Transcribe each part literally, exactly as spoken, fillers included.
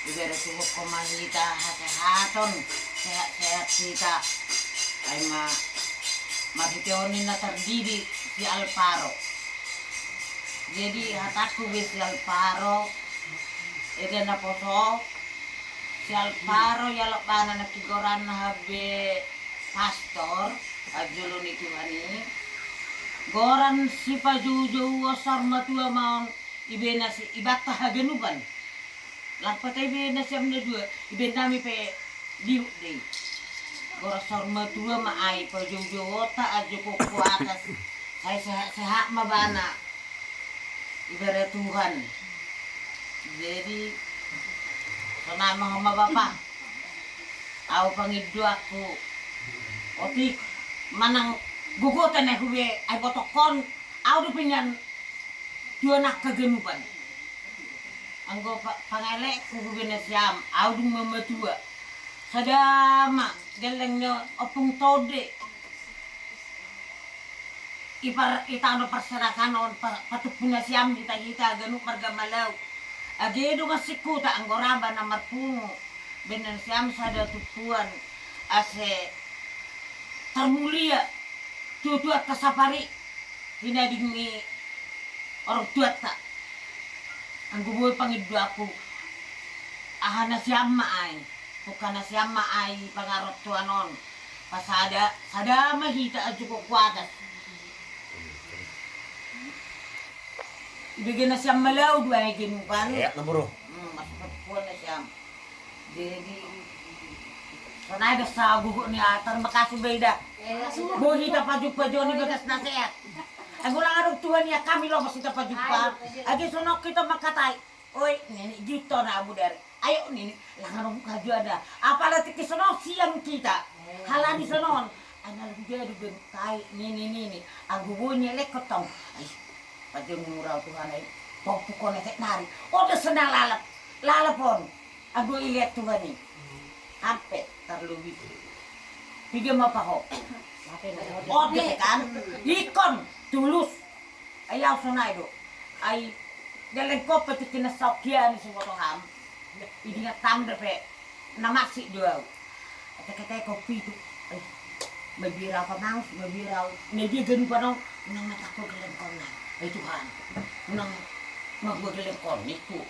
Ibere tuhuk ma hita hasehaton, sehat-sehat hita. Ai ma marhite on ninna tardidi si Alvaro. Jadi hatangku be si Alvaro, eda na poso, si Alvaro ia lobana na kigoran na habe pastor, ajolo ni Tuhan i. Goran si pajoujou on saur matua ma on, ibena si ibanta haganupan. Lampa ta ibena siam na dua, ibena mi pe diuk dei. Goran saur matua ma ai pajoujou on ta ajo koko atas. Sai sehat-sehat ma bana. Ibere Tuhan. Jadi sonai ma homa bapa. Au pangidoanku. Otik manang gogotan aku be ai botokkon. Au do pingan tuan angka ganupan. Anggo pangalekku hube nasiam, au dung mamatua. Sada ma gelleng ni ompung tonde. Ipar itano parserakan on patumpu nasiam hita-hita ganup marga Malau. Age do masingkuta anggo raba na marpungu. Bene nasiam sada tumpuan ase tarmulia. Tutua kasapari. Hinading ni orang tuatta. Anggo boi pangidoanku. Aha nasiam ma ai. Bukan nasiam ma ai pangarontoan on. Pasada, sada ma hita ajo koko atas. Ibege nasiam Malau dua ai ganupan. Iya na buru. Hmm, masuk perempuan nasiam. Jadi sonai do sagugu ni atar makasih beda. Bo hita pajumpa joni bagas nasehat. Ago lang adong Tuhan ia kami lo masih hita pajumpa. Agi sonok kita makatai. Oi nini gitu na abu dari. Ayo nini lang adong kaju ada. Apalagi ke sonok siang kita. Halani sonon. Ana lu jadi bentai nini nini. Ago bo nyelek ketong. Ai pajonura Tuhan ai. Pokokna tek nari. Oda sena lalap. Lalap on. Ago ilet Tuhan i. Ampe tarlubi. Piga ma pahop. Oda kan. Ikon tulus. Ai au sonai do. Ai deleng kope tikina saokia ni sumoto ham. Idingat tam dope. Na masik do au. Kata-kata ko pitu. Ai. Mabira apa mangus, mabira au. Na dia ganupan on. Unang matako gelengkon na. Ai Tuhan. Unang magua gelengkon niku.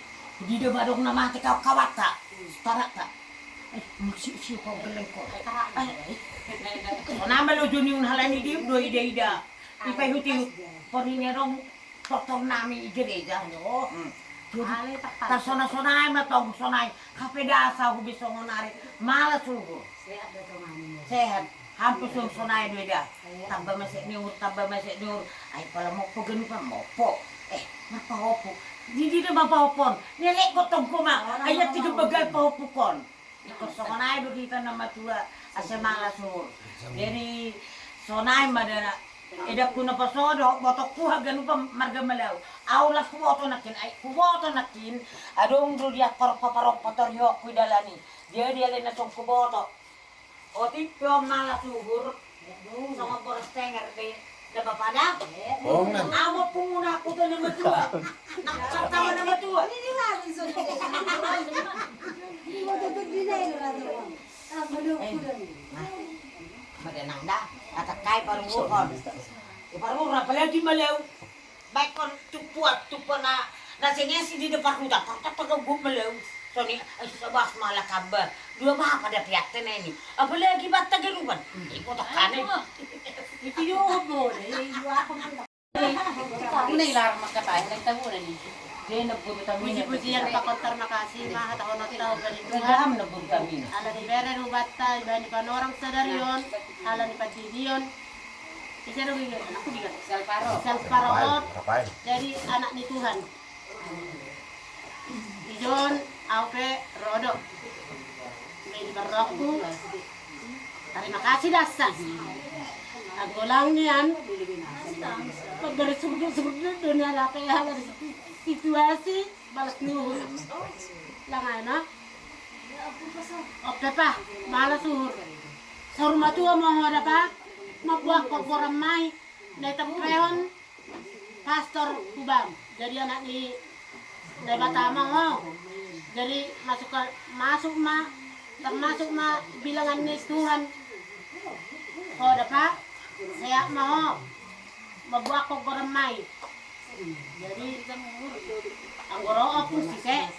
Di da badong na mate kau kawata. Tarata. Eh, misi-misi kau gelengkon. Ai. Sonai ma lojo ni unhalani diuk do ida-ida. Ipaihut-ihut. Porini adong. Tortor nami i gereja. Jadi tarsona-sonai ma tong sonai. Hape dasa hubi songon ari. Malas uhur. Sehat. Hampir songon sonai do ida. Tamba masek ni uhur, tamba masek ni uhur. Ai pala mopo ganupan mopo. Eh, marpahopu. Didi do ma pahopon. Nelek ko tong koma. Ai tiga begal pahopukon. Ingkon songon ai do hita na matua asa malas uhur. Jadi sonai ma dana. Edakku na poso dohot botokku haganupan marga Malau. Au las kuboto nangkin, ai kuboto nangkin. Adong do di akar paparompa torihokku i dalan i. Jadi alai na song kuboto. Otik pe on malas uhur. Songon boras tenger be. Daba pada. Amu punguna aku tu nama tua. Nama tua. Ini lagi sudah. Ini mau tutup di lain lah tu. Apa dong? Maganang da. Kata kai paruhukon. Paruhuk apalagi Malau. Baik kon tumpuan, tumpuan na na sengesi di depan ruta, parta pagau gum Malau. Soni ai sabas mala kamba. Dua bapa da piatte na ini. Apalagi batta ganupan. Iko takane. Itu yo mo. Ini larang makatai na tabuna ni. Puji-pujian pakon tarima kasih ma hatahononta hubani Tuhan. Ala ni bere rubatta ibani panorang sadari on. Ala ni pandidion. Ise do giga, anakku giga. Salparo. Salparo. Rafael. Jadi anak ni Tuhan. Ijon au pe rodo. Jadi berdoaku. Terima kasih dasa. Agolang nian. Pemberi surdu-surdu dunia rata ya dari situasi balas nuhur. Langana. Oke pa, malas uhur. Saur matua mau ada pa. Mabuat kokoran mai. Nai tempeon pastor kubang. Jadi anak ni Debata ma ho. Jadi masuk ke, masuk ma, termasuk ma bilangan ni Tuhan. Ho da pa, sehat ma ho. Mambuakkon goram ma i. Jadi anggo ro ompung sise,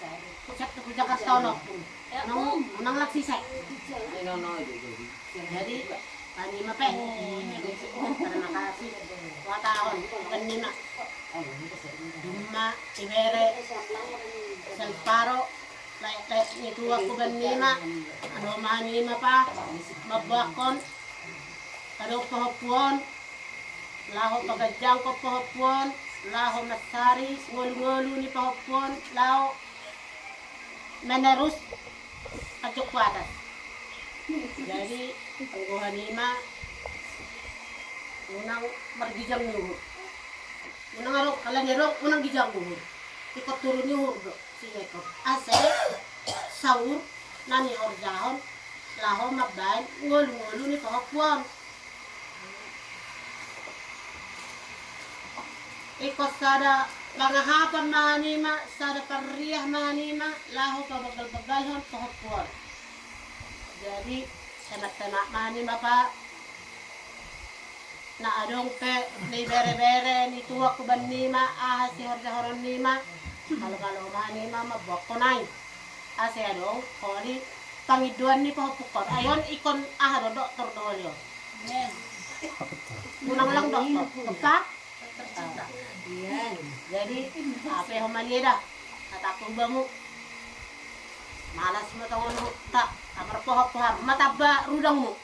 pusat tu Jakarta on ompung. Unang, unang lak sise. Jadi, panima pe. Terima kasih. Watahon, panima. Dung ma ibere salparo, lae-lae ni tuak ku panima. Ado ma panima pa, mambuakkon. Ado pahompu on, laho paganjangkon pahompu on, laho mansari ngolu-ngolu ni pahompu on, laho menerus anjok tu atas. Jadi, anggo hanima, unang margijang ni uhur. Unang adong, ala ni adong, unang gijang uhur. Ingkon turu ni uhur do, singekon. Ase, saur, na nihorjahon, laho mambaen, ngolu-ngolu ni pahompu on. Ingkon sada pangahapan ma hanima, sada parriah ma hanima, laho pabagal-bagalhon pahompu on. Jadi, hemat-hemat ma hanima pa, na adong pe, ni bere-bere, ni tuak ku panima, aha sihorjahon nima, malo-malo ma hanima, mambuakkon ai. Ase adong, holi, pangindoan ni pahompungkon. Ai on ingkon aha do doktor do holi on. Unang lang doktor. Doktor? Jadi, ape ho malieda. Kataku bamu. Malas ma tongon huta. Amar poho-poho ma tamba rudangmu.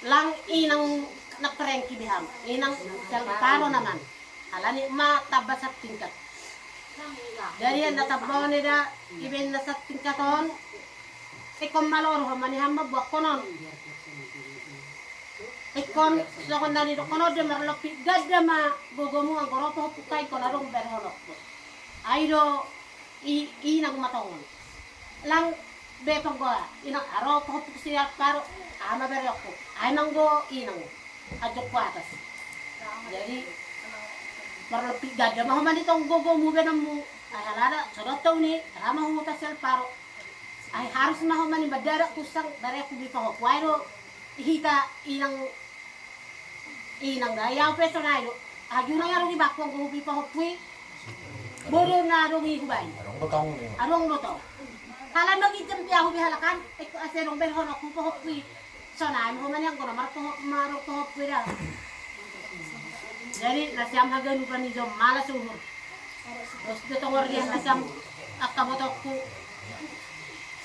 Lang inang na perengki be ham. Inang salparo naman. Alani ma tamba satingkat. Dari na tamba on eda, ibaen na satingkat on. Ingkon malo roha ma ni ham mambuakkon on. Ingkon songon na nidokkon on do, marlompit ganda ma gogomu anggo ro pahompungka ingkon adong berehononku. Ai do i-, inang ma tongon. Lang be panggoa, inang aro pahompungku si Alvaro, aha ma berehononku. Ai ma anggo inang. Anjok tu atas. Jadi, marlompit ganda ma ho ma ni tong gogomu baenonmu. Ai halada, so dao tau ni, ra ma huta si Alvaro. Ai harus ma ho ma ni mandadak tusang, berehononku be pahompu. Ai do, hita inang, inang da, i au pe sonai do. Ahu nunga adong ibakku anggo hubi pahompu i. Bodo na adong i hubaen. Adong do tong. Adong do tong. Halak na ginjang pe ahu be halak an, asa adong berehononku pahompu i. Sonai ma ho ma ni anggo na marpoho-, marpoho pe da. Jadi, nasiam haganupan ni jom malas uhur. Dos do tong riah nasiam angka botongku.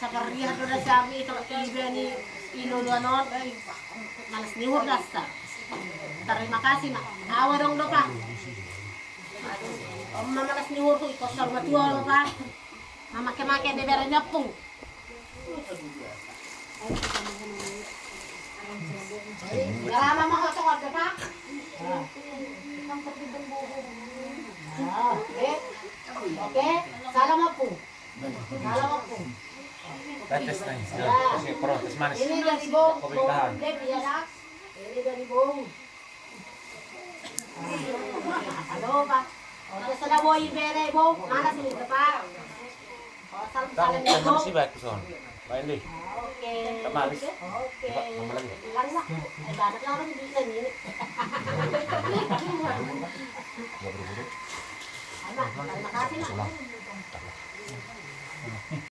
Saparriah do nasiam ito iba ni i loloan on. Malas ni uhur da sa. Terima kasih ma. Awa dong do pa. Om ma malas ni uhur tu ikosor matua do pa. Mamake-make bebere ni ompung. Oke, salam ompung. Salam ompung. Tes, tes, tes. Tes manis. Ini dari Bo, Bo Devi ya, Dak? Ini dari Bo. Halo, Pak. Oke, sada boi bere, Bo. Mana sini, Pak? Oh, salam, salam, Bo. Teh manis i baen tu son. Baen di. Oke. Teh manis. Oke. Tambah lagi. Hilang, Pak. Eh, banyak lah orang di sini. Nggak buru-buru. Anak, terima kasih, Pak.